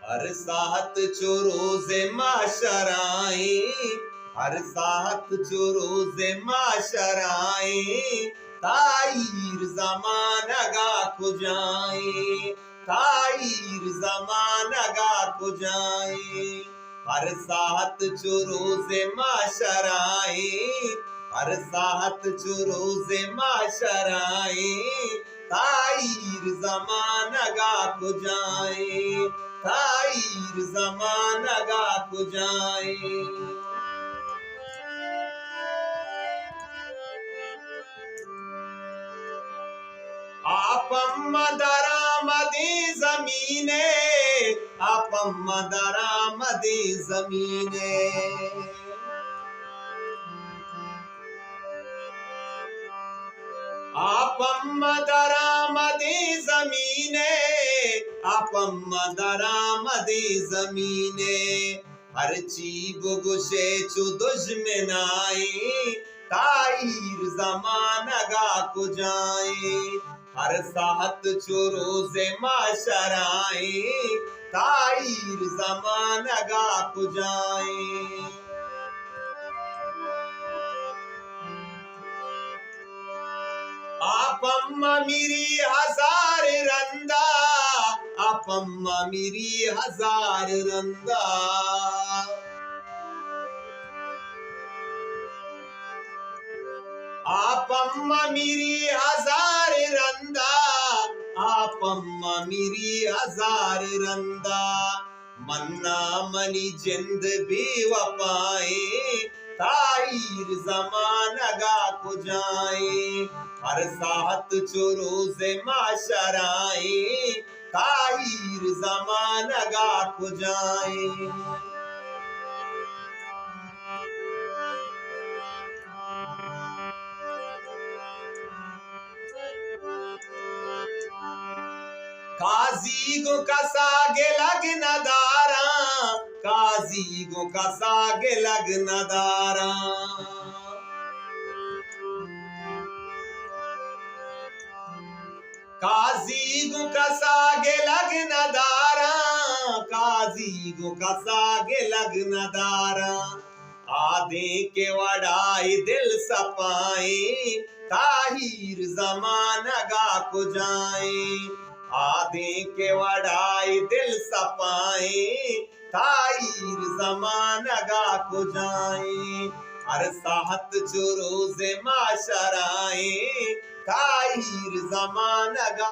ہر ساعت چو روز محشرائیں، ہر ساعت چو روز محشرائیں، تاہیر زمانگا کجائیں، تاہیر زمانگا کجائیں۔ ہر ساعت چو روز محشرائیں، ہر ساعت چو روز محشرائیں، تاہیر زمانگا کجائیں، تاہیر زمانگا کجائیں۔ آپ اما درآمدیں زمینے، آپ اما درآمدیں زمینے۔ آپ اما درآمدیں زمینے، آپ اما درآمدیں زمینے۔ ہرچی بگوشے چو دژمنائیں، تاہیر زمانگا کجائیں۔ ہر ساعت چو روز محشرائیں، تاہیر زمانگا کجائیں۔ آپ اما میری ہزار رندا، آپ اما میری ہزار رندا۔ آپ اما میری ہزار رندا، آپ اما میری ہزار رندا۔ منا منی جند بے وفائیں، تاہیر زمانگا کجائیں۔ ہر ساعت چو روز محشرائیں، تاہیر زمانگا کجائیں۔ قاضی گوں کسا گلگ نداراں، قاضی گوں کسا گلگ نداراں۔ قاضی گوں کسا گلگ نداراں، قاضی گوں کسا گلگ نداراں۔ آدینک ءِ وڑا اے دل سپائیں، تاہیر زمانگا کجائیں۔ آدینک ءِ وڑا اے دل سپائیں، تاہیر زمانگا کجائیں۔ ہر ساعت چو روز محشرائیں، تاہیر زمانگا